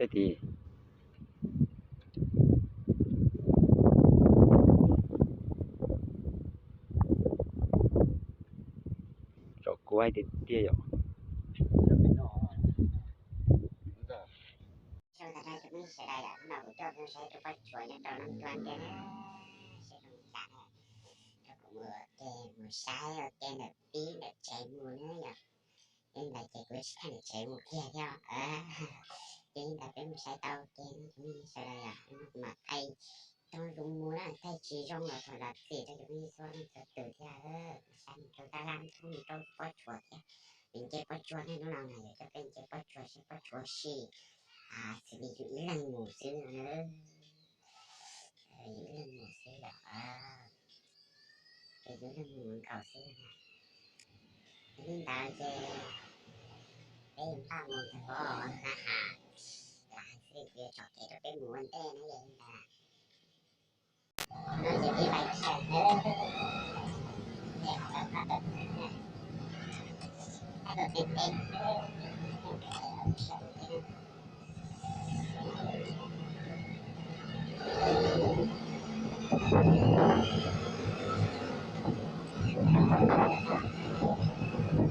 Tid, tsom kuv tiag tiag yom. Zoo tas no cov phooj ywg sawv daws yom, hnub no kuv coj peb saib tus pob tsuas nyob rau Nab Tuaj tiag na. Seb zoo li cas na, rau kuv mus ua ke mus saib ua ke ntawm pib ntawm tsev mus na yom. Yog li ntawd ces kuv tsis thaij ntawm tsev mus kiag thiab. Yog li ntawd peb mus saib tau ua ke na cov phooj ywg sawv daws yom, hnub no kuv mam thaij tau zoo mus na, thaij tsis zoo los thov zam txim rau cov phooj ywg txhua leej txhua tus thiab. Saib mus rau tab laj thoob mus rau pob tsuas thiab. Nws nce pob tsuas ne, hnub no na yuav coj peb nce pob tsuas seb pob tsuas sim xws li yus ib leeg mus xwb no na. Yus ib leeg mus xwb yom, ces yus ib leeg mus nkaus xwb na. Yog li ntawd ces peb yuav npaj mus txog pem hav, lam hais xwb kuv yuav tsom kev rau peb mus ua ntej na. Yog li ntawd no ces peb mus kiag na, peb mus tau qab tawm na, qab tawm tes tes. Rau, rau los lawm, mus rau Asia lawm, nyob rau cov phooj ywg los pom Asia,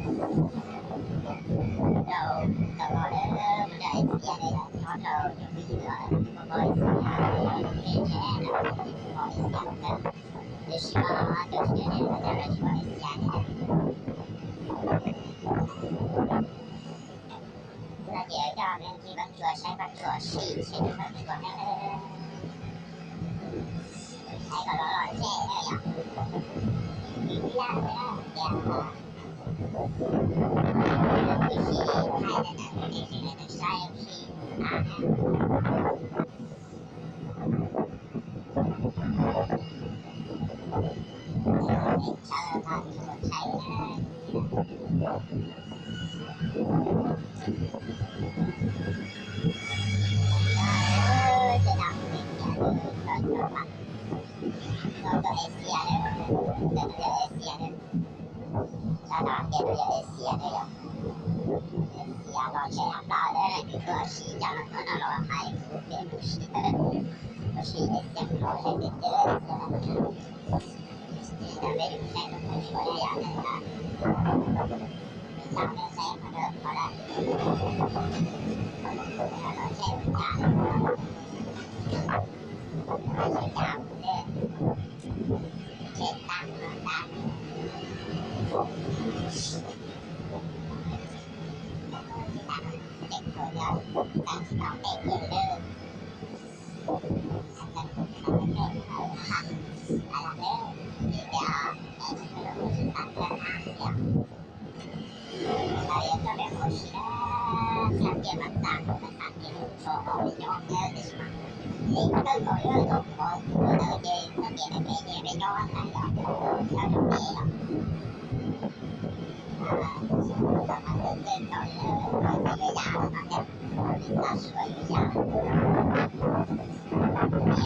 peb tsev neeg pom Asia lawm, tiam sis mas cov tsis yog neeg Asia lawv tsis pom Asia thiab. Hnub no ces coj peb mus ncig pob tsuas, saib pob tsuas sim seb pob tsuas ne, saib kom los los zem na yom. Ib yam li tias kuv tsis thaij ntawm ntawd ces nej saib ua si tas na. Sawv los tsis tau tshais na. Ces no kuv tias rau cov, rau cov Asia na, rau cov Asia na. Sab no ces rau cov Asia na yom. Asia los tsheb hab plaub na, kuv tuaj ua si cov no tuaj no los hais kuv peb mus si, ua si Asia mus los seb peb twb Asia no. Ces peb mus saib rau pob tsuas na yom, peb saib peb saib qhov rau qhov lawm, los tsheb mus cas, tsheb cas mus tsheb tab no tab. Ces tau tej kiag lawm. Lawv yuav coj peb mus ua si na, txog tias mas txaj, mas txaj tias mus tso hauv nyob thiab tiam sis mas li kawg nkaus li tau qhov ntawd ces txog tias peb nyias peb nyob na yom, nyob rau peb yom. Txog mas kawg nkaus li, yuav yam no thiab, txaj suav yuav yam, yam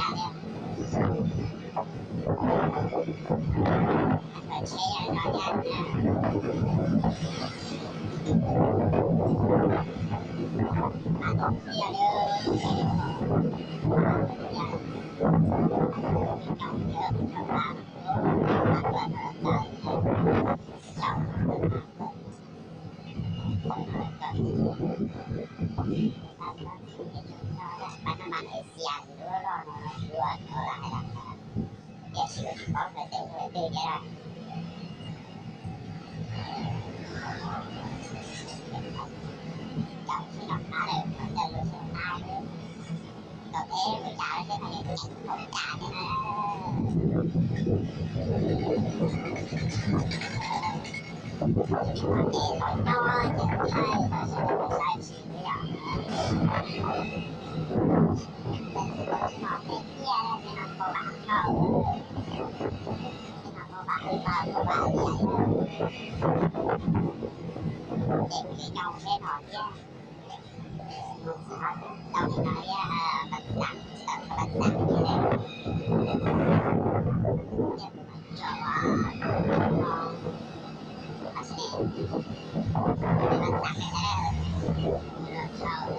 thiab. Tsheb no thiab, mas tau tiag li, tau tiag, tau tiag, tau tiag. Tiam sis kuv tsis paub hais tias ua twg thiab. Cov tsis noj qab lawm, cov lus xav qab lawm. Tau peb mus cas seb peb mus cas thiab na. Ces los nyob ces kuv saib, saib tsis yom. Tsis mos peb tiag, tsis mos pau vam dhau, tsis mos pau vam li pau, pau vam li ces kuv yuav nyoo seb no thiab. Tau li no thiab, pas tas, pas tas li ne. Tso, pas tas li ne. Pas tas li ne. Los sau.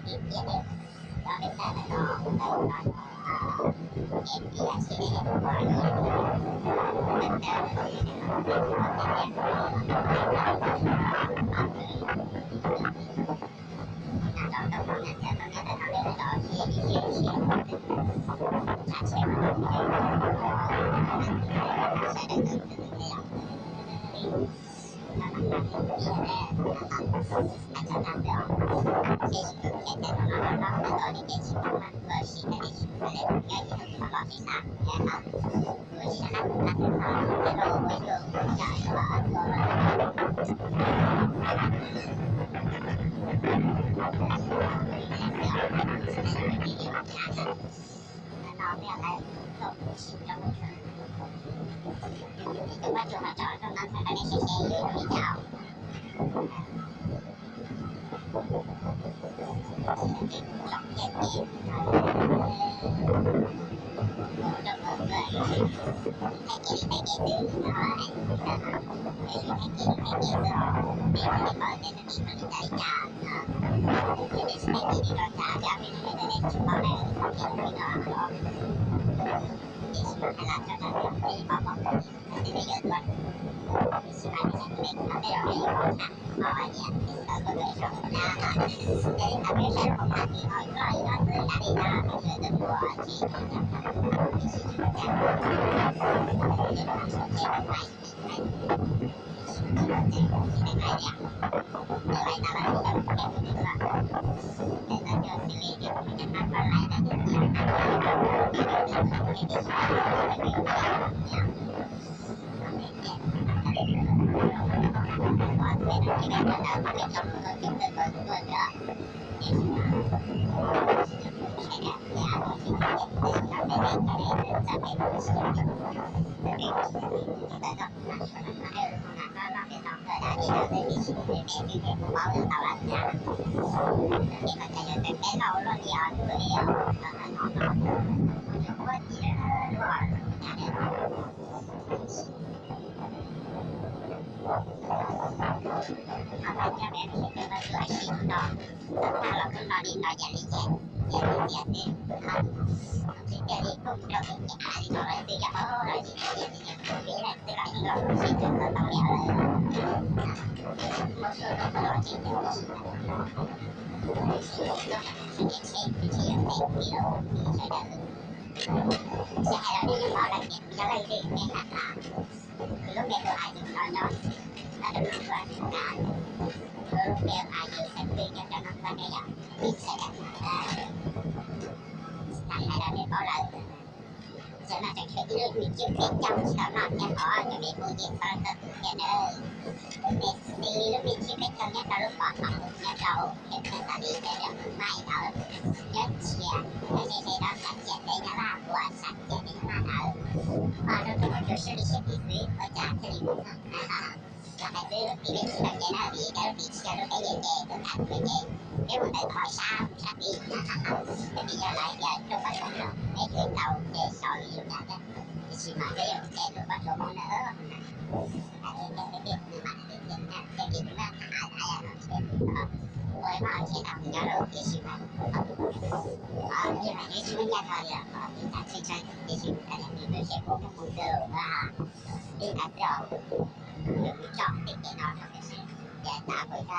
Txawm mas tseem tshuav ib lub me tsiab peb caug tsis tau noj thiab os, cov me phooj ywg txhob txo tus thiab nawb. Nws xws li lub me tsiab peb caug nyob rau lub pov thaum nyob rau pem xas li pem rau tus maij ntawd, nyob txias, nyob ze ze rau sab ciam teb Nyab Laj uas sab ciam teb Nyab Laj ntawd. Os, rau tus mus tsuas siab li siab tib xwb ua cas thiaj li mus txog na. Los hais xwb lub txiv peb tsis tau cev na, vim tias lub txiv tsis yog lub peb yeej ces lub kav tus ces peb mus ntawm qhov sab mus sab tid. Peb tsis yog lawv tias rau pob tsuas no peb tsis tau ces xyov yus cas thiab. Tiam sis mas peb yuav mus tsev rau pob tsuas Hmoob na. Hais tias peb peb nws mas nws tias nws tias nws mas tham tham yam no thiab. Ua ib pab tsev tau nyob lawm tiam sis mas, o, yog mas nws tsis muaj nyiaj tau li os, ib tag tseeb tseeb tiam sis mas nws lub siab kub muaj mus xwb na. Ib tag xwb os, nws kuj tsom tej kev no rau peb seb, ces tas kuv yog, ces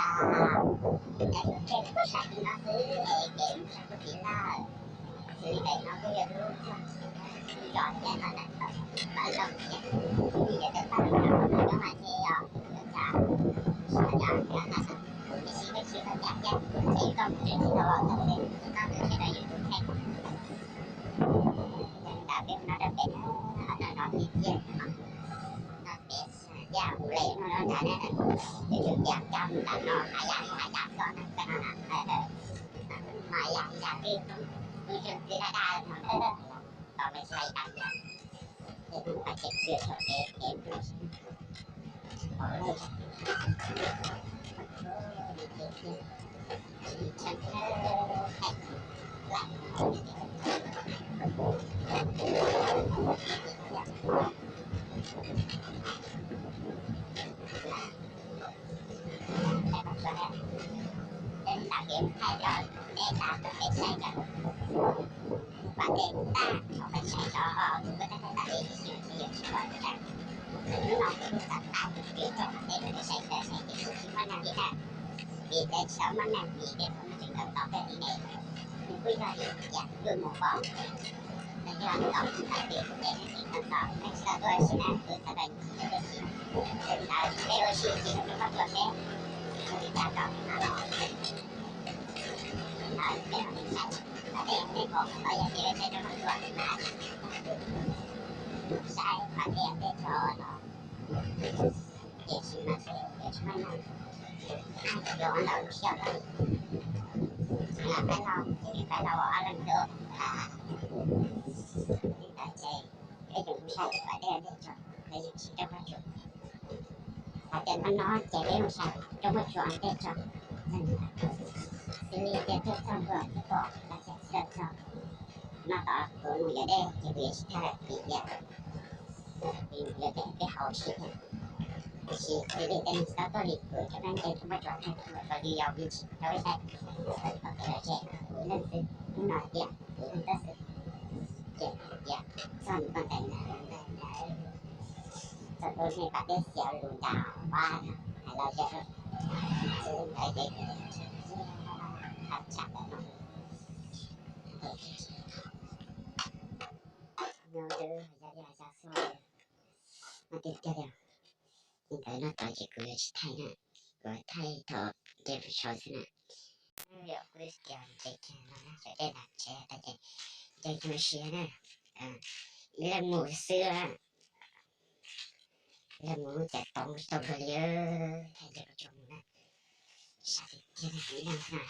kuv tseg kuv sab tid no xwb es kev mus sab kuj tsis lawm. Xws li pem no kuj yog lub zos thiab no na, pab zoo thiab, yog tias pab zoo no mas ces yog ua cas, ua cas, tiam sis peb tsis ua cas thiab, ces koj mus tsev tsis tau los txog ces kuv tsis tau tus tshiab rau YouTube thiab. Yog li ntawd peb mus no rau pem, no no tiag tiag no, no pem yam mus le no no nrad ne, yuav tsum tias coj mus nram no hav yam li hav yam koj no koj no na. Mas yam yam twg, twb zeeg twb daj daj no, tau me ntxhais tas yam, es kuv qhov tseem txwm thaum kev kev mus. Tej tas kuv peb saib kawm, vam tej tas thaum peb saib tso kuv kuj tab tom li ib xyoo xwb yuav tsis pom tas. Hnub no kuv kuj txav tas kuv peb tso vam tej kuv peb saib sawv saib ces kuj tsis muaj neeg li na. Vim tej tsis tau muaj neeg vim tej thaum no tseem kawm tau tej li ne, nws kuj yog li tias kuv yuav mus pom los yog tau mus tham vim tej neeg tseem kawm tau neeg tsis tau tuaj ua si na kuv txhawb nqa ntsis tuaj ua si. Ntawd peb ua si ces rau koj tuaj seb li cas kom no los no peb mam li saib. Qhov tej nej pom los yog tias saib rau koj tuaj mas saib qhov tej tej tso los tiam sis mas yuav tsis muaj neeg. Yuav ua ntawd lub sij hawm no li, lam pab no ces pab tau ob leeg xwb. Li ntawd ces peb yuav mus saib qhov tej tej tso, peb yuav tsis coj pab tsuas. Hais tias no no ces peb mus saib coj pab tsuas tej tso. Xws li tias tuaj txog ntua pom los xav tsis tau txog, no tom kuv mus yuav dej ces kuv yuav tsis thaij lawm vim tias kuv yuav dej peb haus sib thiab. Tiam sis xws li tej neeg tsis tau tuaj li kuv cov neeg ces coj pab tsuas thaij kuv kom li yau li tsis tau ib saib. Kom kev lom zem kuv ib leeg xwb, hnub no tias kuv ib leeg tab xwb. Ces tias txog nws poj ntawd ntawd ntawd, txog ntua nej pam teb xiav lus nrad pab hais los zem xwb ntawd ces kuv tsis tau tsham ntawm no. No twb yog li xwb no tiag tiag li. Li ntawd no tod ces kuv yuav tsis thaij na, kuv thaij thaum nce mus saud xwb na. Kuv tias nce kiag no na, sawv daws nram tsev tas ces nce kiag mus siav na. Ib leeg mus xwb, ib leeg mus cas toov tsis tau luag li, thaij nce mus tsuas mus na. Sab tiag tiag ib leeg xwb no.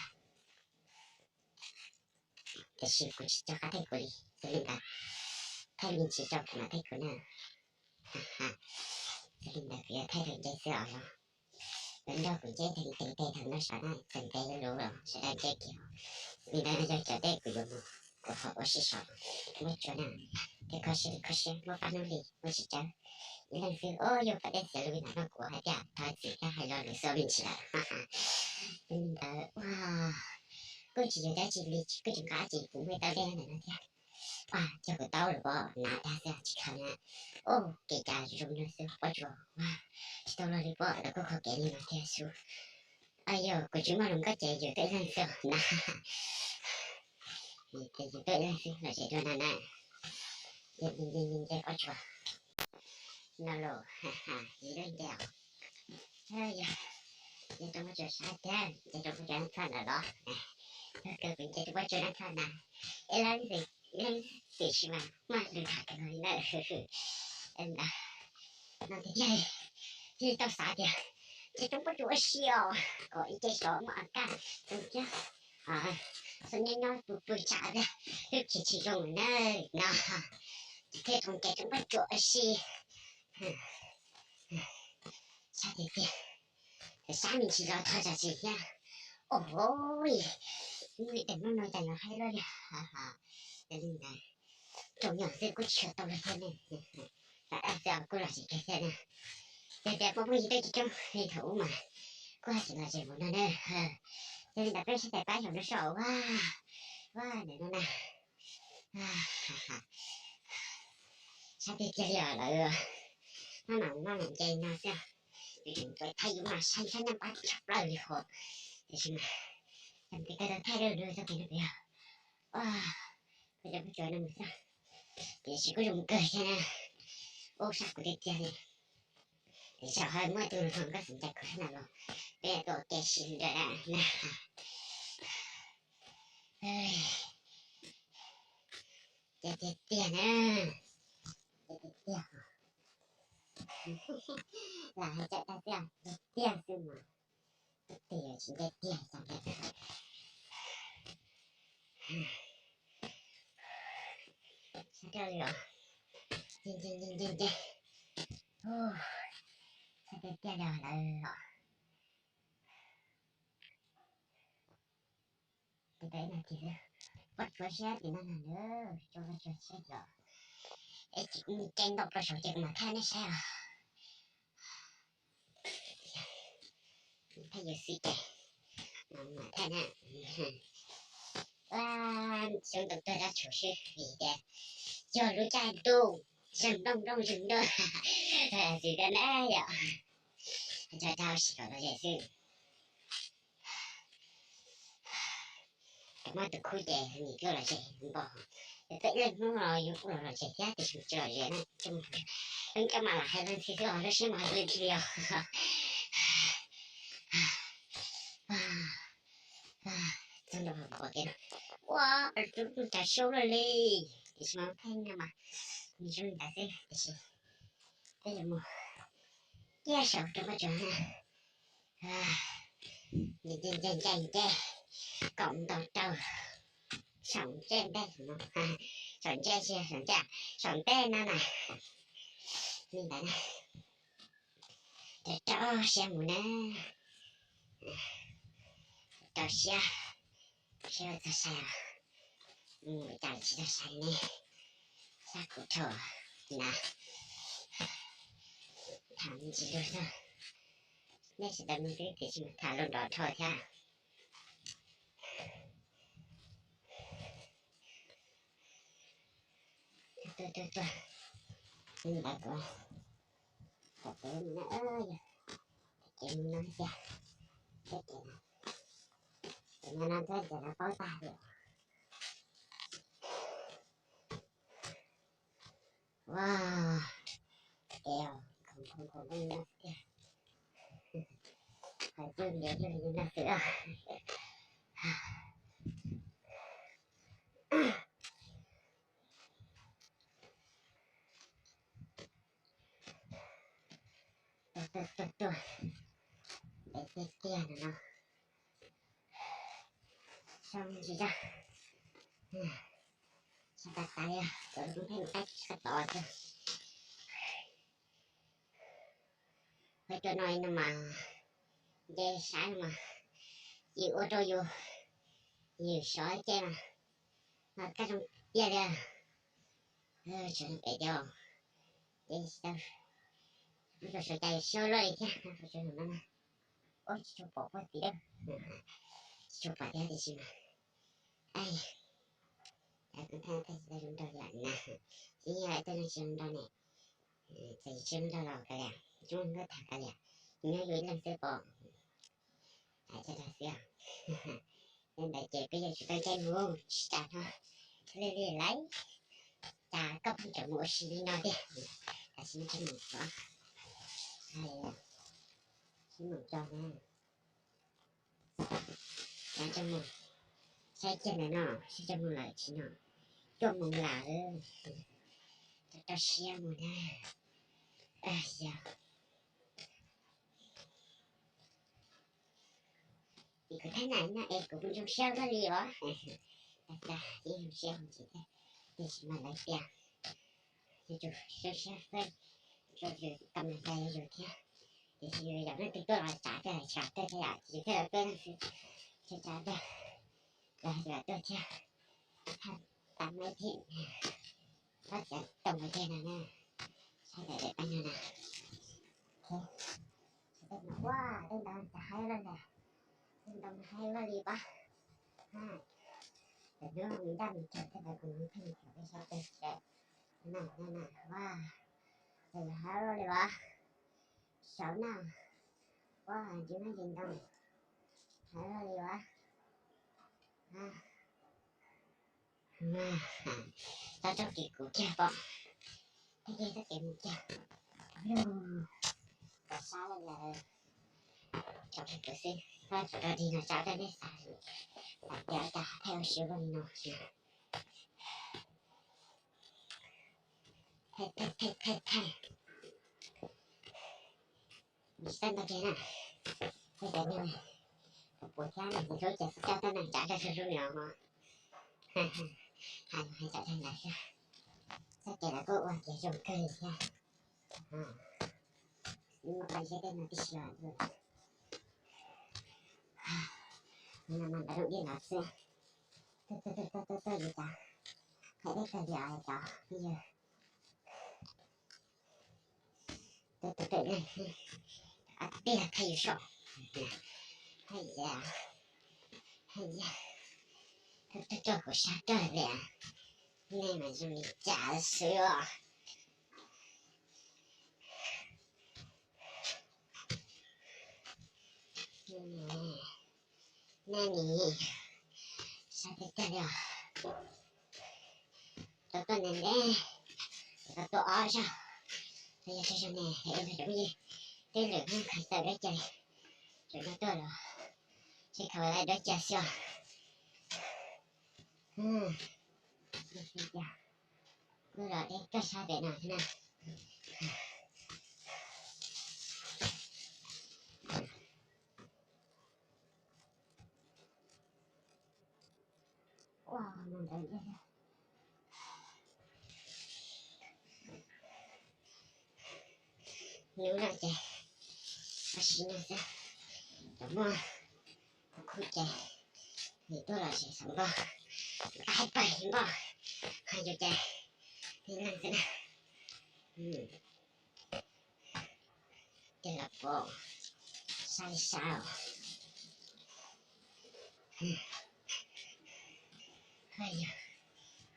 Tiam sis kuv tsis coj qab thaij kuv li, yog li ntawd thaij me ntsis tso kuv mam thaij kuv na. Yog li ntawd kuv yuav thaij rau nce xwb os los. Lawv nrog kuv nce teg teg teg thaum no saum na, txawm ntev yuav luv los sawv daws nce kiag. Li ntawd no yog cov dej kuv yuav mus, kuv ho ua si saum npab tsuas na, thiaj kho siab li kho siab muab paj hnub hli ua tsis tsawg. Ib leeg xwb, o, yog pom dej xiav lus li ntawd no kuv hais tias thov txim thiab hais lo lus xwb me ntsis lawm. Yog li ntawd ua kuj tsis yuav dab tsi li, kuj tsis nqa dab tsi, kuv muaj ib tauv dej ntawm no thiab. Ua cog kuv taub lawm pob, hnav tag xwb tsis khav na. O, kev cas zoo no xwb pob tsuas, ua tsis tau luag li pob, lawv kuj kho kev li no thiab xwb. Yog kuv tsis muaj hluas nkauj ces yus tuaj ib leeg xwb na. Ces yus tuaj ib leeg xwb los tsev dua na na. Nce nce nce pob tsuas no los yus leej nce os. Yog nce rau pob tsuas sab tiag, nce rau pob tsuas txhaj ntawd los. Yog kawg kuv nce rau pob tsuas txhaj ntawd, ib leeg xwb, ib leeg xwb sis mas muaj lus tham kawg li na. Ntawd no tiag tiag, tsis tau xav tias nce rau pob tsuas ua si os, kom ib ce sov muaj a kaj zoo thiab. Xyov nyob nyob pw pw tsam tiag, lub tsis tsis zoo na no. Thiaj tau nce rau pob tsuas ua si. Sab tiag tiag, sab me ntsis los thov zam txim thiab. Os, muaj ib daim nplooj no cas yuav haib luaj li. Yog li ntawd, tsaus nyob xwb kuj tsis tau luag thiab ne. Lam dab xwb kuj los tsis kawg thiab na. Yog tias phooj ywg twb tsis coob li thaum ub mas kuj haj tseem los tsev mus no na. Yog li ntawd peb sawv daws pab xyaum no soj ua, ua ntawm no na. Sab tiag tiag li os lawm. Maj mam maj mam nce no xwb. Yuav tseem tuav thaij yus mas saib sab nyob pab tshaj plaws li hos. Tiam sis mas yog mus pem kawg tau thaij lawm txoj kev no pem os. Kuv cov phooj ywg no mus xwb, tiam sis kuj zoo kawg thiab na. Ua sab kuv tiag tiag li. Tiam sis ho muaj tus hluas nkauj xav ncaim kuv na los, peb tuaj ua ke sib nrog na. Tiag tiag tiag na. Tiag tiag tiag. Lam hais cam tag tiag tiag xwb mas, tus twg yuav tsis nce tiag xyov tiag. Sab tiag li os. Nce nce nce nce nce. Sab tiag tiag li os lawm os. Tes tau ib nas this xwb, pob tsuas siab tim no na, tso pob tsuas siab yom. Es tsis kuv mus ke ntau plaws saum ces kuv mam thaij nej saib os. Thaij yus xwb ces mam thaij na. Xyoob ntoo tuag dab tshum xwb vim tias yog lub caij ntuj zeeg nplooj nplooj zeeg ntuj xwb thiab na yom. Cov rau sim kom lom zem xwb. Muaj tus khub ces nim tuaj lom zem npaum, peb ib leeg hnub no yus kuj los lom zem thiab tiam sis tsis lom zem na. Leej coj mas lam hais leej txiv los lub siab mas hais li dhia. Txog ntua pom kev no, ua, tus cas xyoob luaj li, tiam sis mas pheej no mas nws zoo li ntawd xwb tiam sis peb yuav mus ciaj saum rau qab tsuas na. Nce nce nce nce, kaum ntau rau, saum ntsej ntej no, saum ntsej tsis, saum ntsej, saum ntej no na. Li ntawd na, rau rau siab mus na, rau siab, siab txog sai os. Mus cas tsis txog sai ne, sab kuv rhau na. Tham me ntsis lus xwb, nej sawv daws me twb tiam sis mas tham lus nrov dhau thiab. Tuaj tuaj tuaj, ntawd kuv, kuv mus no, yog ces mus no tiag, ces no ntxuav ces lawv paub tag li. Ua, es khoom khoom khoom no tiag, hais txog li yog li no xwb. Tuaj tuaj tuaj, ntev tiag tiag no no. Xyoob ntsis zog, xyoob tas tas li, cov lus pheej mus qaib tsis qab tod xwb. Peb cov no no mas nce saib no mas yus ua rau yus, yus sov ces mas, mas kaj zoo tiag li. Tsuas pem cov, ces tsis tau, mus rau saum cas yus xyoob luaj li thiab no, rau saum no na. Ua tsis tshua pom puag tim, tsis tshua pom thiab tiam sis mas, ai, kuv thaij thaij tsis tau zoo nraug li na, tsis yog thaij zoo tsis zoo nraug ne, txawm tsis zoo nraug los kav liam, tsis muaj nkauj tham kav liam, nyob yus ib leeg xwb pom. Hais txog rau xwb os. Li ntawd ces peb yuav tsum tau caij mus tsis tas no, li li lawm, cas koj pheej tseem mus ua si li no tiag. Tam sim no tsis mus txog, tsis mus txog na, tsis mus, saib kiag ntawm no, saib tsis mus lawm tsis no, tuaj mus lawm, rau siab mus na, yog. Ces kuv thaij na no es kuv zoo siab kawg li os. Tag tag ib zoo siab mus tsis thiab, tiam sis mas lawv tias yuav tsum zoo siab fab, zoo siab kam mus tas yus thiab. Tiam sis yus yog leej twg tuaj los tsav tej, tsav tej thiab yom, ces thiaj li tuaj xwb, tsav tsav tej los yus tuaj thiab. Tam no thiab, tab txiav tau mus teg no na, saib daim daim peb no na. Ua, tej ntawd cas haib luaj li, tej ntawd haib luaj li pab. Tam hnub mus ncaj mus tsawg tej ntawd kuv mus pheej thaum peb sab teg tsev na, na, ua, cas yuav haib luaj li pab. Saud na, ua, ntsis no ntsis ntoo, haib luaj li pab. Txog txoj kev kuv kiag pom, txoj kev, txoj kev mus kiag, kom sab lawm. Tso pem kuv xwb, txog rau dig no tso rau nej xav, xav tias cas thaij ua si ua li no. Thaij, thaij, thaij, thaij. Tsis tau ntau kiag na, thaij cov neeg puas thiab neeg tsis hlub ces txhob coj tuaj neeg tsav zog hlub hlub li os. Hais, hais cov neeg ntawd xwb, txoj kev lawv kuj ua kev zoo kawg li thiab. Muaj qee siab tej no tib si los, no mas ntawd zoo dib los xwb. Tuaj, tuaj, tuaj, tuaj, tuaj, yus cov, hais deb kawg li os cov phooj ywg. Tuaj, tuaj, tuaj, tij laug thaij yus saum. Hais, hais, Tuaj tuaj tuaj kuv sab kawg li, nej mas zoo li cas xwb os. Nej nim sab tiag tiag li os. Tau tuaj ntev ntev, tau tuaj ob zaug, tau yog tsawg zaug ne, es ua rau cov phooj ywg twb lwm hnub khaws tawm dab cia li, tseem no tuaj los tsis khaws lawm dab cia xwb os. Kuj los deb kawg sab pem no thiab na. Ua mus ntawd, hnub no ces ua si no xwb, cov muaj khub ces nws tuaj los tseem xav npog, haib pawg npog, ho yus ces tib leeg xwb na. Ces los pom sab li sab os. Haj yog,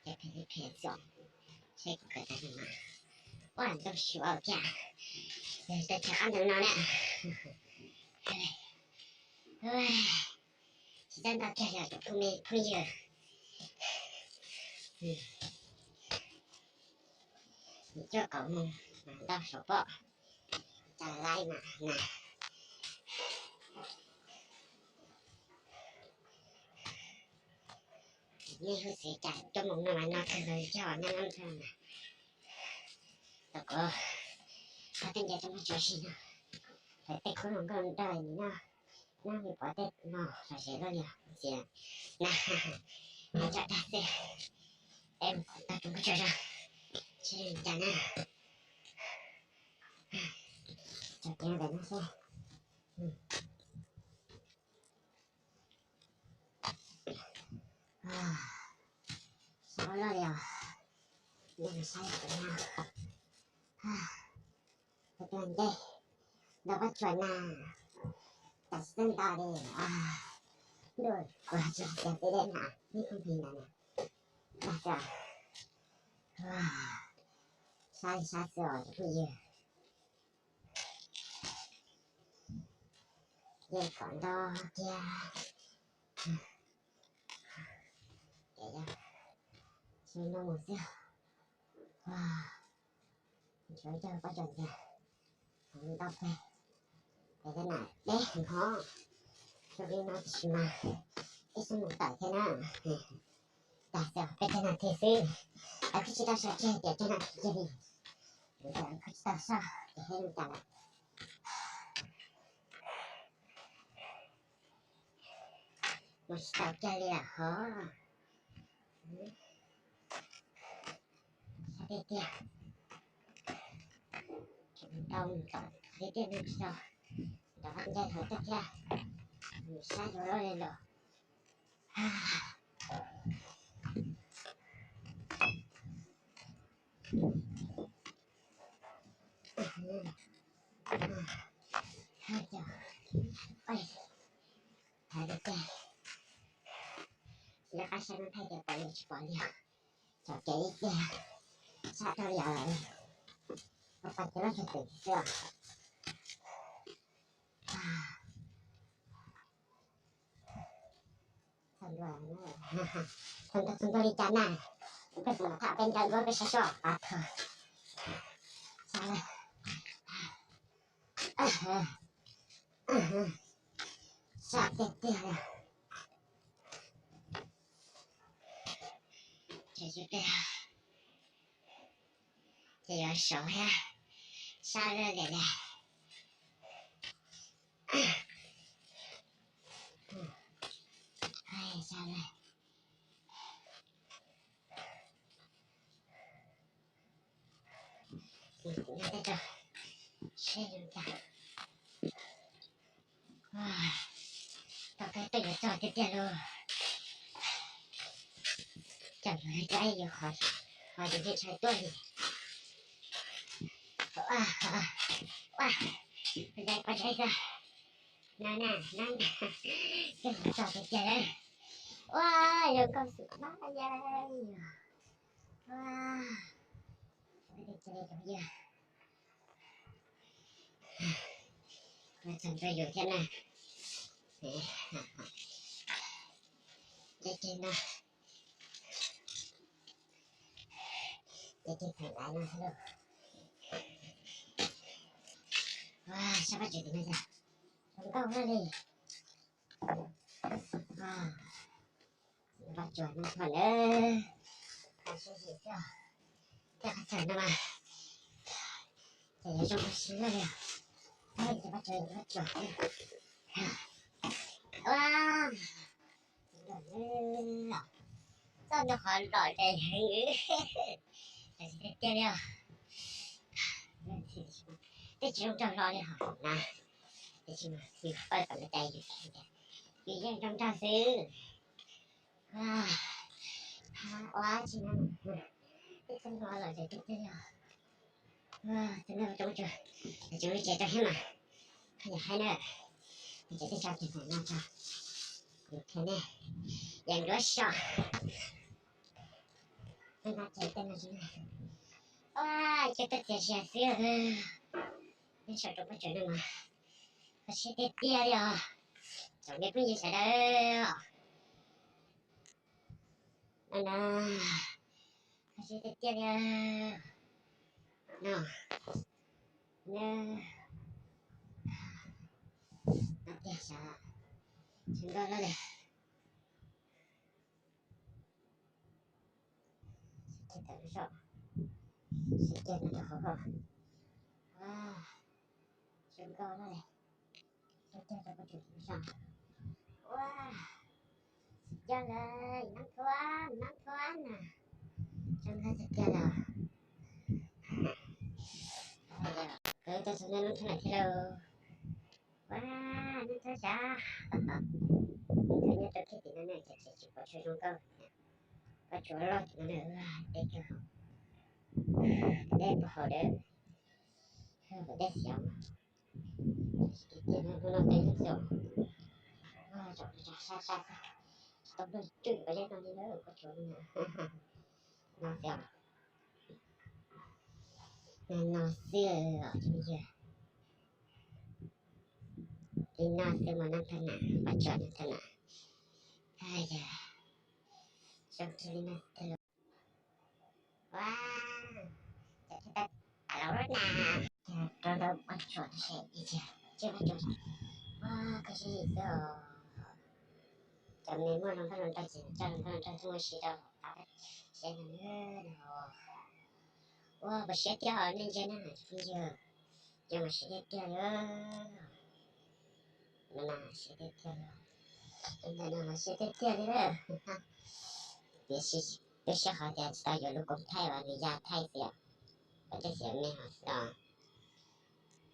ces phem li phem txom, seb kuv kawm tag no mas, ua ntau suav thiab, yog tau chaw qab ntawm no na. Tsis txawj ntau kiag li tus phooj me phooj ywg. Cuaj kaum mus mas ntau saum pom, cas laib mas na. Nej hu xwv cas coj mus no mas no kawg li cog nyob nyob ntawd na. Tom qab qhov tej nce rau muaj tsuav si no, lawv tej khub hluas nkauj nrog nim no, nyob li pov tej no los ze luaj li ntxiv na. Hais cov tag xwb, es mus tau tus nkauj tsuag zog, tsis li cas na. Cov kev ntawm no xwb. Sab loj li os, nej saib kuv no, kuv tuaj ntej ntau pob tsuas na, tas tsis txawj nto li. Ntuj, kuv tsis hais tias peb dej na, nej phooj ywg na, tas txawj, sab li sab xwb os cov phooj ywg. Yeej kom nto kiag. Ces yog tsis no mus xwb. Tsuav cog pob tsuas ntxiag, nto peg, ces tej nam deb heev hov. Zoo li no tiam sis mas ib xub mus tawm thiab na. Tas xwb peb caug nas this xwb, es kuj tsis tau soj kiag tias caug nas this kiag li. Kuv tsis tau soj ces hais li cas lawm. Mus tsis tau kiag li lawm hov. Sab tiag tiag. Tau mus tom tiag tiag no tsis tau, rov qab ncaj hov tiag thiab. Mus sab zoo li los. Hais tias, lawv qab saib no thaij tias pom li tsis pom li. Cov kev ib tiag, sab rau li lawm, pom ces loj tsawg twm xwb os. Thaum ntawd txog ntua li cas na, peb tsis mam tham peb ncav nruab peb sab soj pas thaum. Sab tiag tiag li. Ces ces yuav saud thiab, sab lawm li. Seb zoo cas. Tau kawg tuaj yuav txog tiag tiag lauj. Cov yuav li cov yuav qhov, qhov yuav ntshai tuaj li. Ua, ua, ua, ua, ua, no na, no na, tuaj yuav txog tiag tiag lauj. Ua, zoo nkauj xwb pab ya. Ua, ua, txog nrog yus thiab na. Ces no, ces thaum ntawd no, ua, sab pab tsuas tim no yog zoo nkauj li. Pab tsuas no thaum ntawd, sab xis xwb, tej qhov chaw no mas ces yuav zoo nkauj siab li. Ces pab tsuas, pab tsuas, ua, txoj no qhov lom zem heev, tiag tiag li os. Tej tsis zoo nraug hlo li hos na, tej tsis mas yus pawj kom lawv cais yus, yus yeej zoo nraug xwb. Ua, tsis no, tej txoj no lom zem tiag tiag li os. Ua, txoj no coob tsuag, tsis ua li ces rau thiab mas, koj yam haib na, ces tej tso tus no tso, kuv qhia nej, yeej duab so. Tej no ces tej no tsis, ua, coj tuaj txias zias xwb. Nej saib rau pab tsuas no mas, kho siab tiag tiag li os. Tsoom me phooj ywg sawv daws, no na, kho siab tiag tiag li no. No tiag sav, zoo nkauj loj li. Tawm lub zog, sib ceg no rau hauv. Ua, zoo nkauj loj li. Sib ceg rau pab tsuas tim lub zog. Ua, yog lawm, nab thuab, nab thuab na. Zoo nkauj tiag tiag li. Kuv tuaj txog nab thuab lawm thiab lauj. Ua, nab thuab sav. Nab thuab nyob rau kiag tim no na, ces tsis pom tsuas zoo nkauj. Pab tsuas loj tim no na, deb kawg, deb puag hauv dawb, deb xiav. Hnub no deb xwb, sab sab xwb, tsis tau nplog cwj pab zeb no li lawm, pab tsuas no xwb. No xwb os, li no xwb mas nab thuab na, pab tsuas nab thuab na. Yog zoo li no xwb lauj. Ua, cov thiaj tau tas los lub na. Rau ntawm pab tsuas tab sis ib txhia tsis pab tsuas. Ua, kho siab zim xwb os. Cov me muaj hluas nkauj hluas nraug ces coj hluas nkauj hluas nraug tuaj ua si rau hauv qab siab no na. Ua, puas siab tiag os nej ntsia na cov phooj ywg, yog mas siab tiag tiag li. No mas siab tiag tiag li, ntawm no mas siab tiag tiag li lawm. Tiam sis tu siab qhov tias tsis tau yuav lub koob thaij uas nws ya thaij xwb, ua tej xiam me hov xwb os.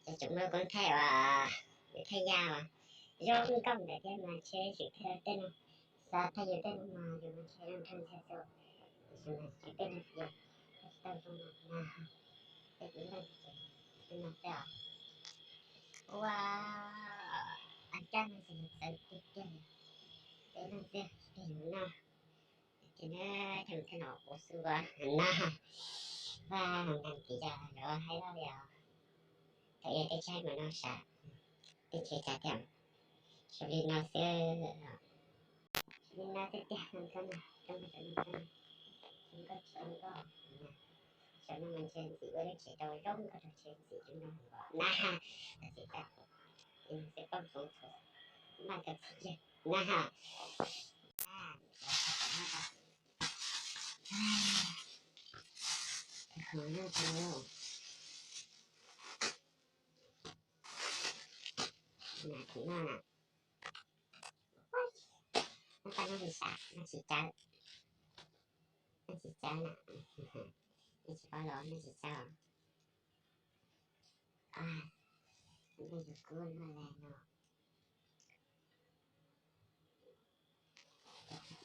Ces tseem muaj lub koob thaij uas nws thaij ya uas zoo nkauj ntawd thiab mas ntshe tseem thaij tej no, xav thaij yus tej no mas yus mas ntshe zoo nraug ntxiag xwb. Tiam sis mas tsis tej no xwb, thaij tsis tau zoo no na. Tej kuv leej ces tej no xwb os. Ua, a caj no ces yus txawv tiag tiag li. Tej no xwb, tej yus no. Ces na, tej no kuv xub na, vaj nkas tis yog lawv haib loj li os. Thaum ub tej tsaib mas no sav, tej tsheb cas thiab. Zoo li no xwb, zoo li no tiag tiag, zoo nkauj na, zoo nkauj, zoo nkauj, zoo nkauj, zoo nkauj. Saum no mas ntshe ntxim ua lub tsev rau zoo nkauj rau tsheb ntxim zoo no na. Tab sis xwb poj foov txhuv npaj kawg txhia na. Qhov no, qhov no, no, no, no, tsis txawb, no tsis txawb na, no tsis pab los no tsis txawb. Nws kub no le no,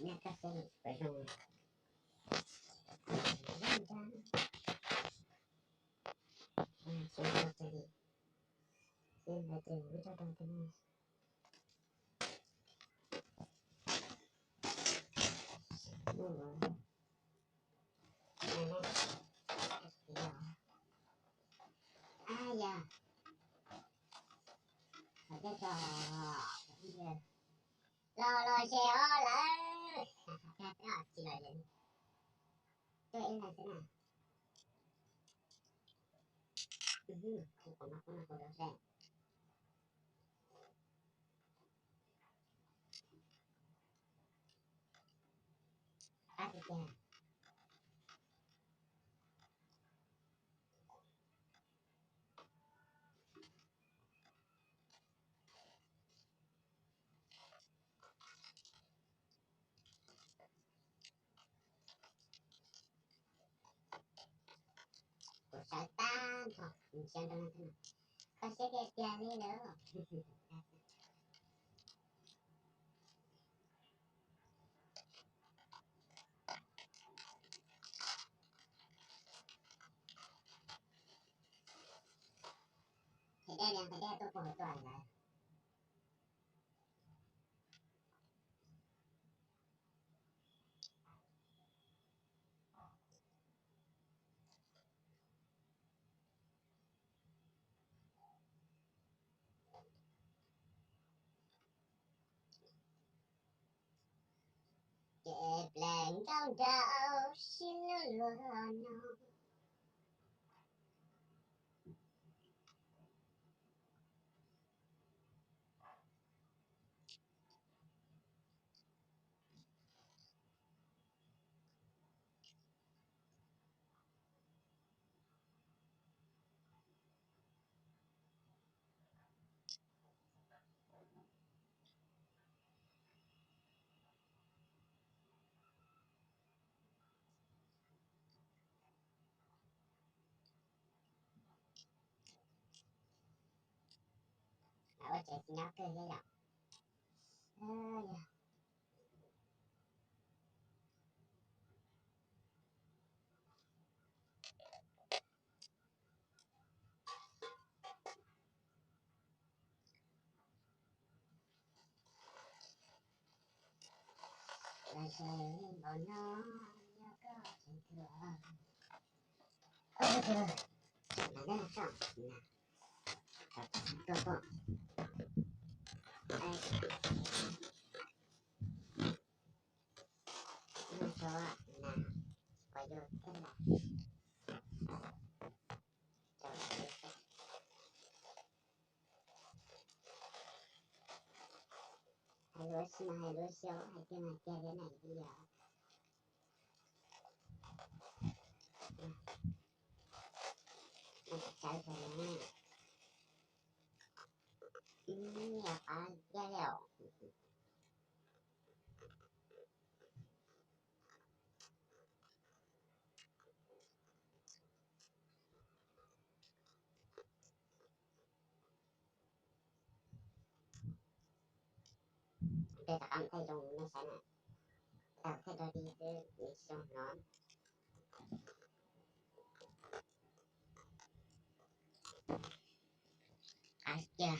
nyob koj xwb puas zoo? Tsis tau li, li ntawd ces ib rau rau tej no. Ab yog, qhov coj coj los los ze os lawm. Tsis los ze, tuaj ib leeg xwb na. Kuv no kuv no kuv dov ze. Qab tiag tiag. Kuv sawv tag nrho, nws sawv nrog leej twg no, koj siab tiag tiag li lawm. Thais Dej, Thais Dej tuaj puag hauv tuaj lawm. Ces pleev nkauj nraug sib luag luag no. Ua tsev tsis nyob kawg thiab yom. Los ze npaum no, yog koj tseem tuaj, tseem los nej tso na, kom tuaj tuaj. Noj tso na, pom yus thiab na. Hais lus tsis mas hais lus xyov hais tiag mas tiag thiab na yom. Tsawv kawg na. Ib nyuag qab ncaj li os. Peb rov qab mus thaij zoo nej saib na. Tau thaij rau li xwb nws tsis zoo no. Qab kiag.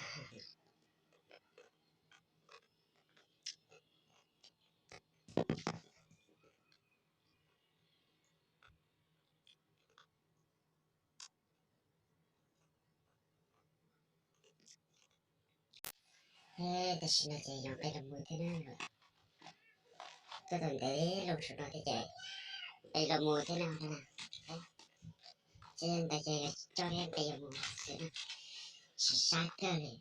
Tam sim no ces yog peb los mus thiab na. Tuaj tau ntev loo saum no thiab ces peb los mus thiab na. Ces ntawd ces coj peb los mus xwb na. Sab sab kawg li.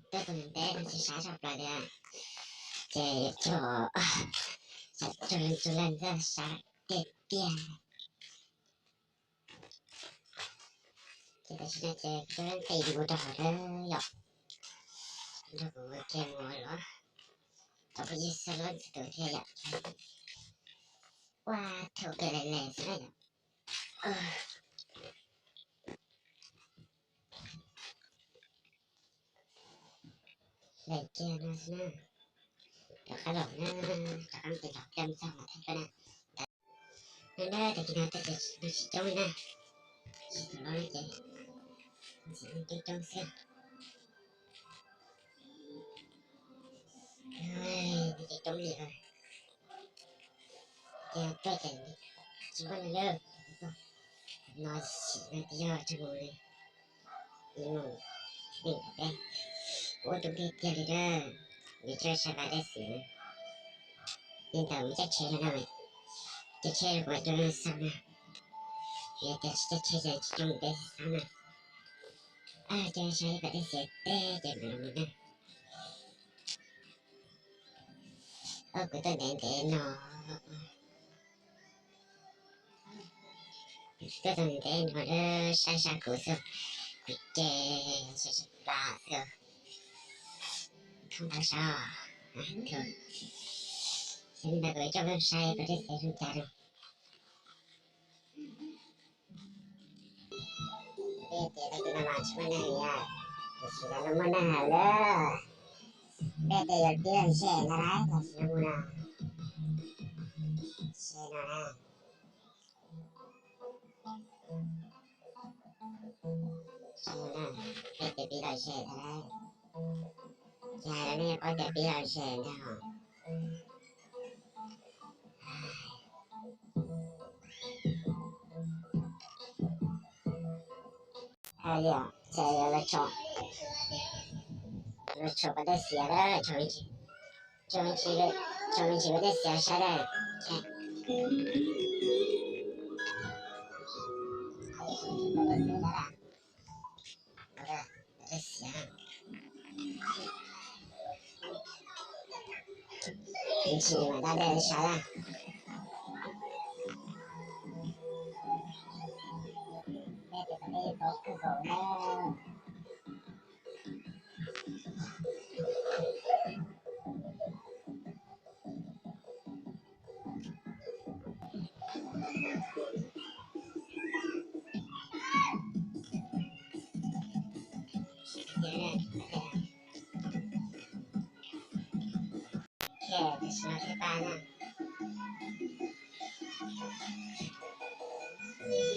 Tuaj tau ntev no ces sab tshaj plaws li. Ces coj, coj leej coj leej thiab sab tiag tiag. Ces tam sim no ces coj leej tis mus rau hauv na yom. Nrog kuv kiag mus los. Tau peb yig xab lab txiv tus thiaj yom. Ua thaum pem lem lem xwb na yom. Lem kiag no xwb na. Rov qab los na, rov qab mus tes los pliag mus txog mas thaij koj na. No na, tag kis no tej zaum nws tsis coob li na. Tsis tau los na ces ntxim coob coob xwb. Nws ces coob li lawm. Tuaj ces tsis muaj neeg lawm, no xim no twb yog tsis mus li, mus tseem peb ua tus ntiag tiag li na. Yus coj sai pas dej xiav, li ntawd mus caij tsheb no na, caij tsheb kuv coj xab na, yog tias tsis caij tsheb ces tsis coj mus peb xab na. Coj sai pas dej xiav teb ces mam los mus na. Kuv tuaj ntev ntev no, tuaj txog ntev no saib saib kuv xwb, kuv ces sab sab pas xwb, thoob tag sab. Xyov li ntawd kuv coj peb saib pas dej xiav zoo cas no. Peb tias tau tus no mas tsis muaj neeg li, tiam sis lawv muaj neeg heev lawm. Peb tias yog tib leeg seb ntag lauj, tam sim no mus no, seb no na. Peb tias pib lom zem ntag lauj, ces nej paub tias pib lom zem ntag hos. Ces los tso pas dej xiav lawm, tso me ntsis pas dej xiav saib daj. Dej xiav,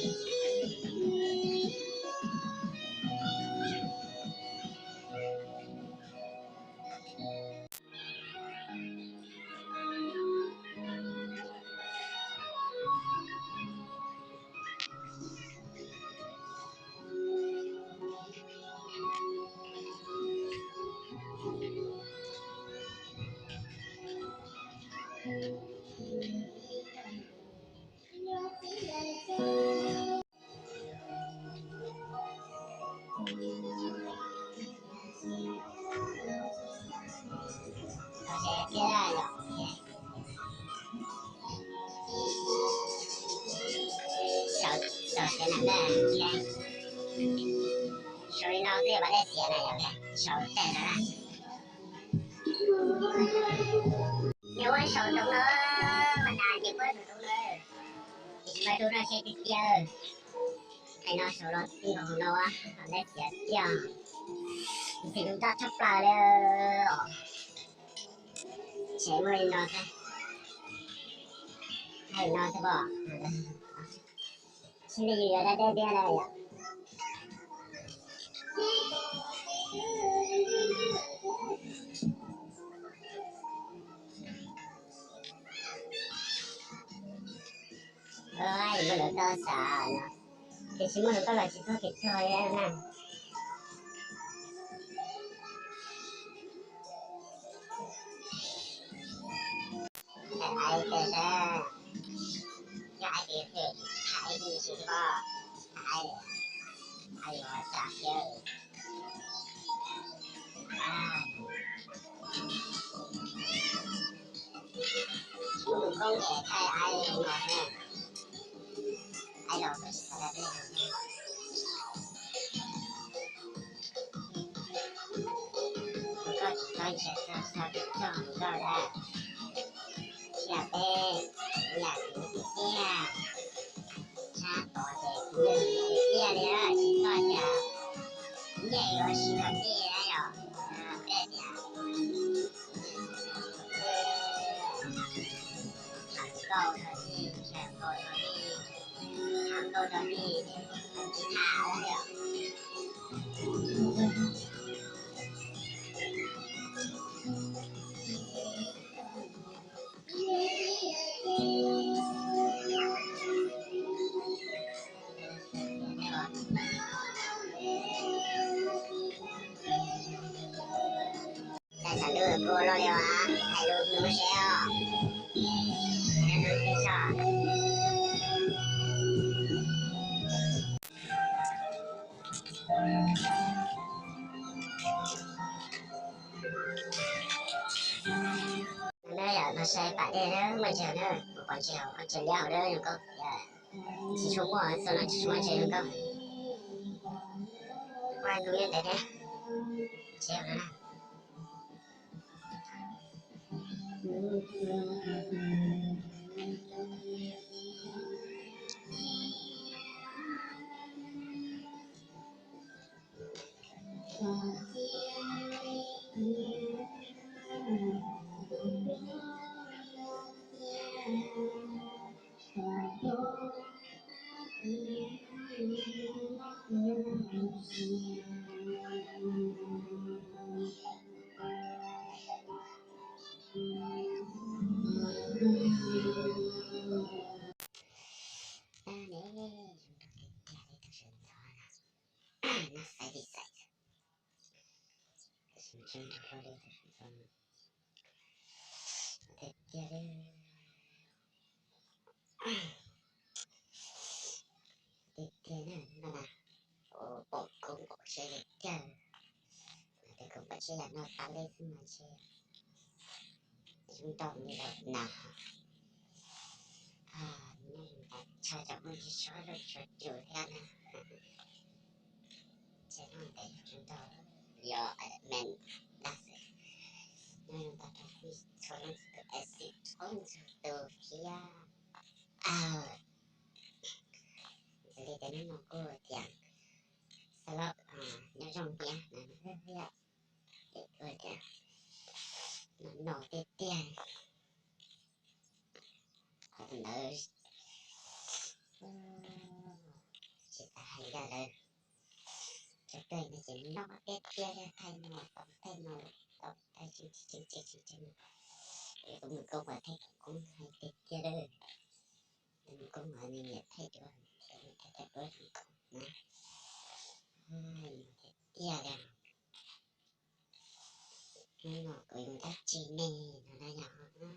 me ntsis mas daj dej saib daj. Sau li no xwb yog pas dej xiav na, yog sau tej no na. Yog ua sau rau no, mas nas ces puab rau no, tiam sis mas rau no seb tiag tiag. Qhov no sau los nkaus no, pas dej xiav tiag, ntxim hlub tshaj plaws li os. Ces muaj li no xwb, hais li no xwb pom. Seb nej yuav dab dej tiag na yom. Muaj lus koj xav no, tiam sis muaj lus koj los tsis txhob kev txog li na. Hais tias sab, yog hais tias phem, hais tias tsis pom, hais, hais yuav tsam kiag. Tus koob es thaij ai los ne, ai los tsis tau dab dej. Koj tsis txhob ntshe txog txog txog koj dab, yam peb yam kuv tiag tiag, tshab tod ces kuv yog tiag tiag li, tsis txhob tias kuv nyiam yuav sib los tej na yom. Peb tias tham nkauj rau nej, tham nkauj rau nej, tham na yom. Tshav ntuj kuj loj li os, hais lus hnub seb os. No yog no saib pam dej na, muaj ntsis na, pom ntsis, pom ntsis liab hauv na zoo nkauj tiag. Tsis tshua muaj, txog no tsis tshua muaj ntses zoo nkauj. Kuaj hnub nyob ntawd thiab. Tsis yog na. Tag ne, zoo nraug tiag tiag li tus sawv ntxov no. Noj xaiv li xaiv, tab sis zoo nraug hlo li tus sawv ntxov no. Tiag tiag li. Tiag tiag na, no na. Pom koob pom tsheb tiag tiag. Tias koob pom tsheb yam no tas li xwb mas ntshe zoo nraug li lawm na. Nyob zoo tas tshaj cov muaj ntsis tshua loj tshua cus thiab na. Ces no ntev zoo nraug, yog me dab xwb. Nyob zoo tas rau kuj txhua leej txhua tus, es xwm txhua leej txhua tus thiab. Xws li tias hnub no kuj tias xa loj nyob zoo thiab na, thiab es kuj tias no no tiag tiag. Qhov ntawd tsis tas hais yog lawv cov pej no ces noj tiag tiag li, thaij no tau thaij no tau thaij tseem tseem tseem tseem tseem. Es kuv mus koob uas thaij koob hais tiag tiag lawm. Mus koob uas nws nyiam thaij duab, thaij thaij duab zoo koob na. Tiag tiag li. Hnub no kuv yuav mus dab tsi ne no na yog? Hnub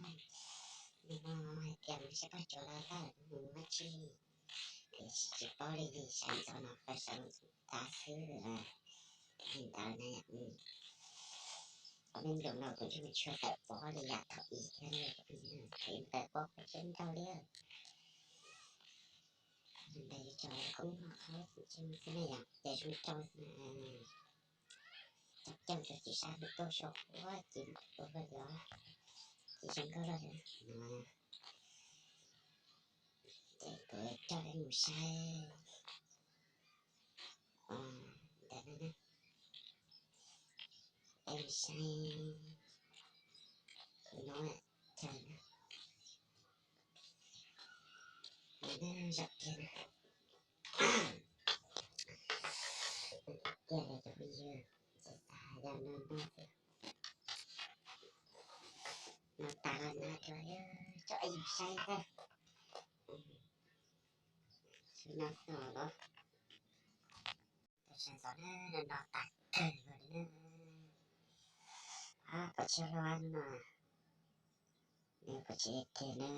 no hais tias mus saib Paj Tsuas los lawm, mus dab tsi? Tiam sis tsis paub li, sawv ntxov no peb sawv ntxov tas xwb. Li ntawd na, qhov me nplum no kuv tsis mus tshua tawm pob li yam thaum ub thiab, thaum ub tawm pob kuj tsis ntau li. Li ntawd yuav tso koob no qhov tsis mus xwb na yom, ces zoo rau xwb na. Coob coob rau tsis sab tus tuaj sau huab ces mus tua luaj li os, ces zoo nkauj luaj li no. Ces kuv coj peb mus saib ntawm no na, peb mus saib no chaw na, no na, zaum kiag na. Tiag li cov phooj ywg, tsis tas yog no no xwb, no tas los no rau tsoom phooj ywg saib xwb. Xwb no xwb los, tus sawv ntxov na, no no tas kawg nkaus li na. Ab, pom tsheb hlo no, nws pom tsheb tiag na.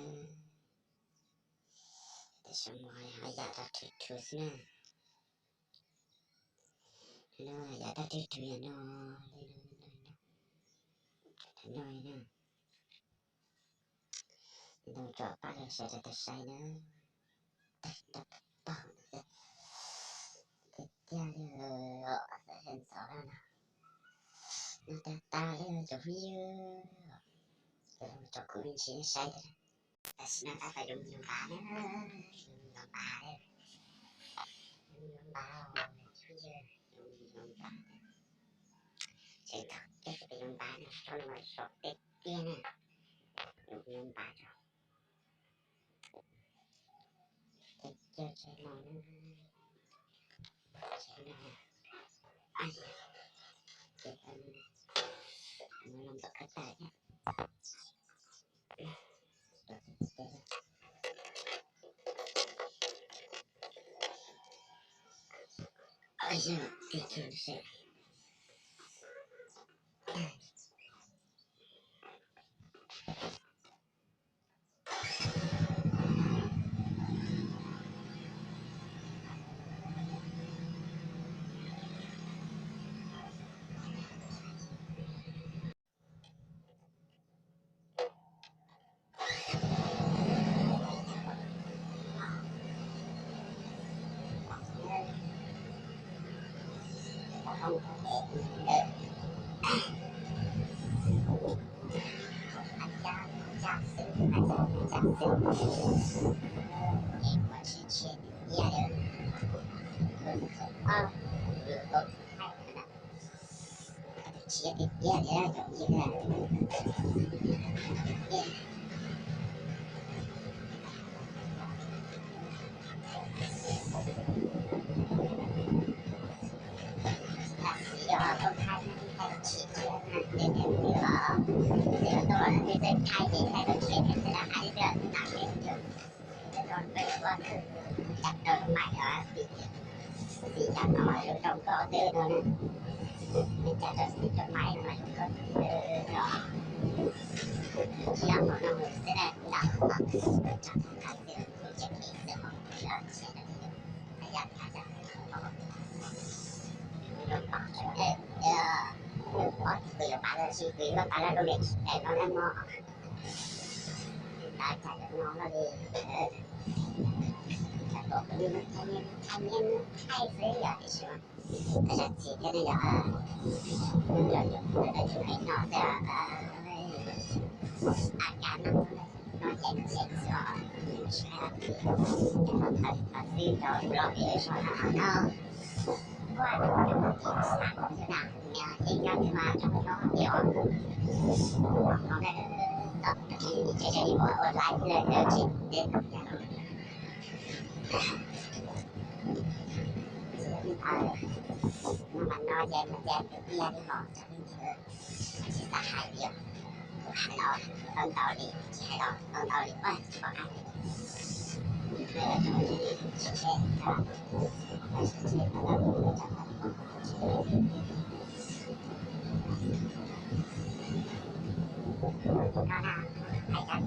Tab sis mas ho yam dog rhuv rhuv xwb na. No yam dog rhuv rhuv yam no, li no, no li na. Ntoo tsom pab los sawv daws tau saib na. Tag nrho paug tiag tiag li os, sawv daws ntxov no. No tag tag li cov phooj ywg, cov kuv me ntsis saib thiab. Tam sim no tab tom yuav mus yuav npav na, yuav mus yuav npav na, yuav mus yuav npav, cov phooj ywg, yuav mus yuav npav. Tseem thaum kej peb yuav npav na, tsob no mas zom tiag tiag na, yuav mus yuav npav tso. Ces caw tsheb no na, tsheb no, ces mus los ntxuav kab tas thiab. Yog tiag tiag seb, Tsis tiag tiag li, yog ib Tiag tiag, koj tsis hlub tiag tiag ces txhob mus tham li xwb os mog. Tiag na, tham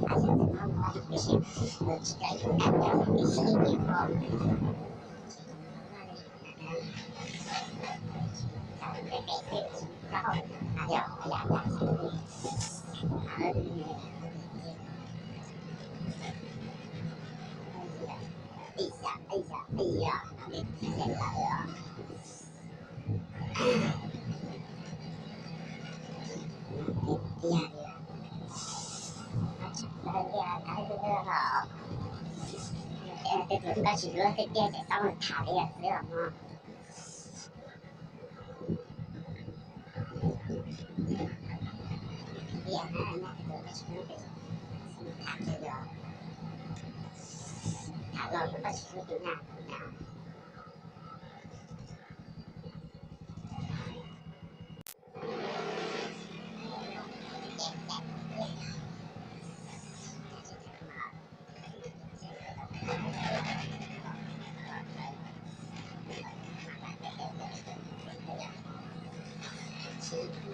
los koj tsis hlub tus nyab. Txoj kev mus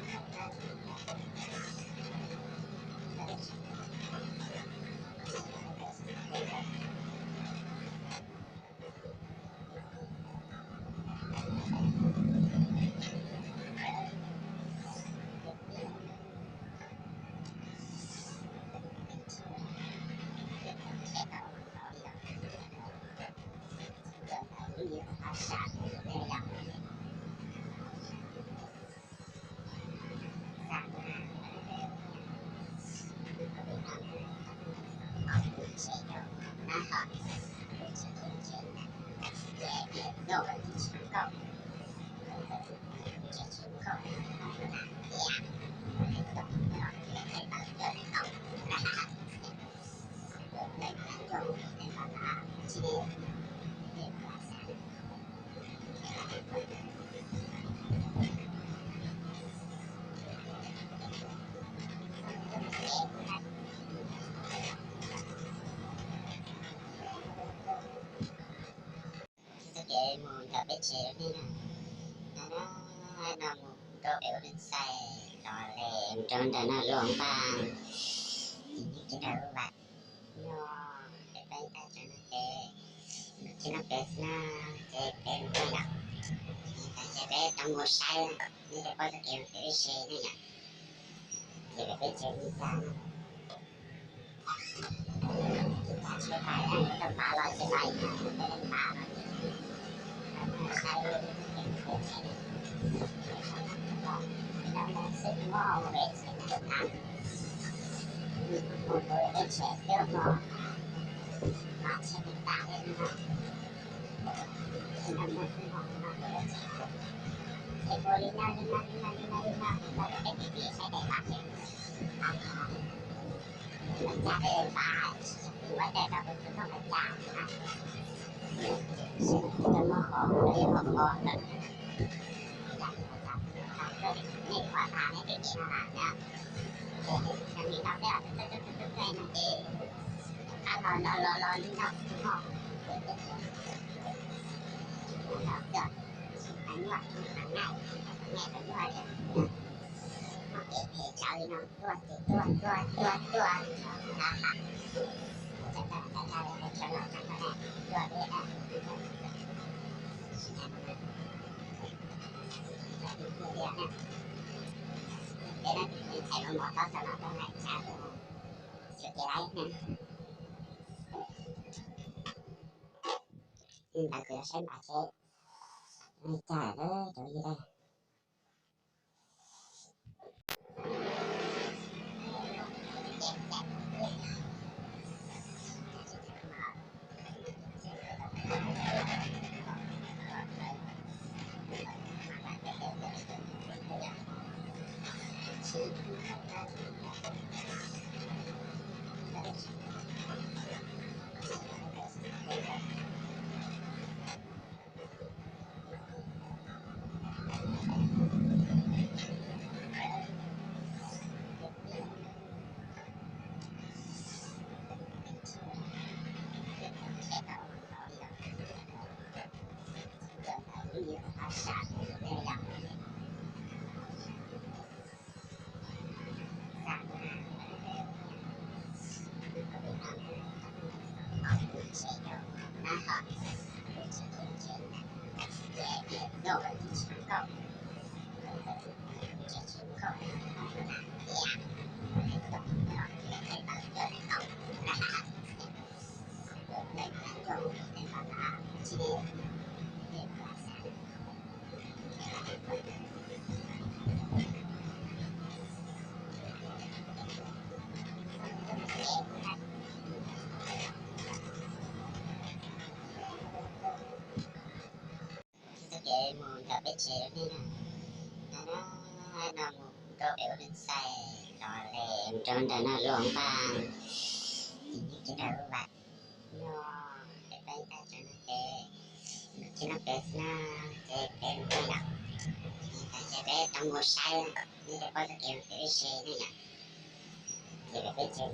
ntawm peb tsev ne, no mus rau pem ua ntxhais los le rau ntawm no lub npaj, ces nyob rau lub vas no, peb peb tab cov no ces mus txij no pem xwb na, ces peb mus yom, ces peb tau mus saib, nej tau paub txoj kev mus pem peb tsev ne yom, ces pem peb tsev li cas no. Ntawd kuv yuav saib npav seb li cas lawm cov yij laug. Txoj kev mus ntawm peb tsev lub neej no, no mus rau pem ua lub txais los li mus rau ntawm no luag npaj ces yeej tsis tau lub vas no, peb peb tais tsev no ces nws tsis noj peb xwb na, ces peb mus peb yom, ces peb tau mus saib, nej tau paub txoj kev mus pem peb tsev ne yom, ces pem peb tsev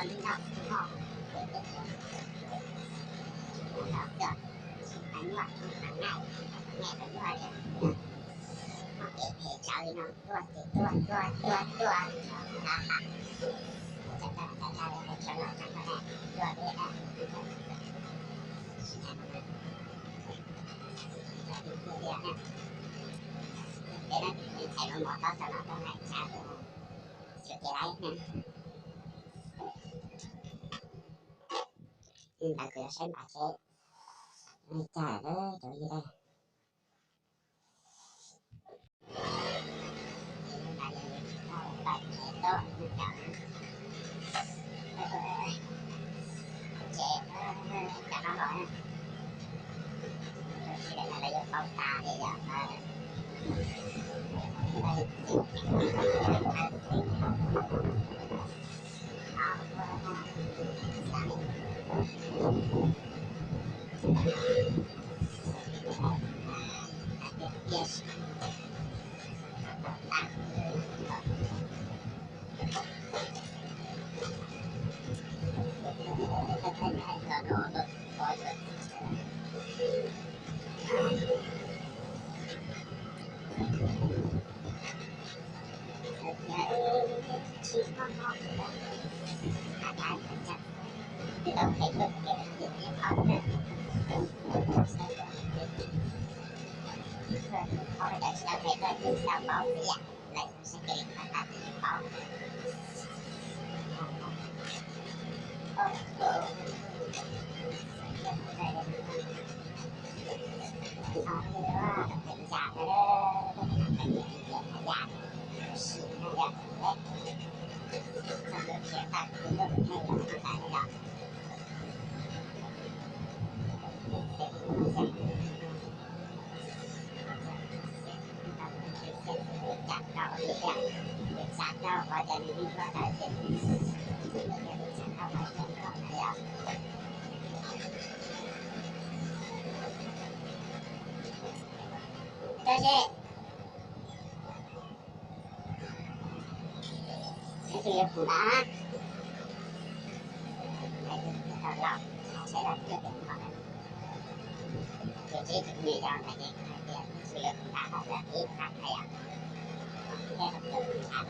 li cas no. Ntawd kuv yuav saib npav seb li cas lawm cov yij laug. Tab sis tus yuav pum ntab, tus yuav pum ntab, tus tib tus me yau ntawd ces hais tias tus yuav pum ntab, tus yuav pum ntab,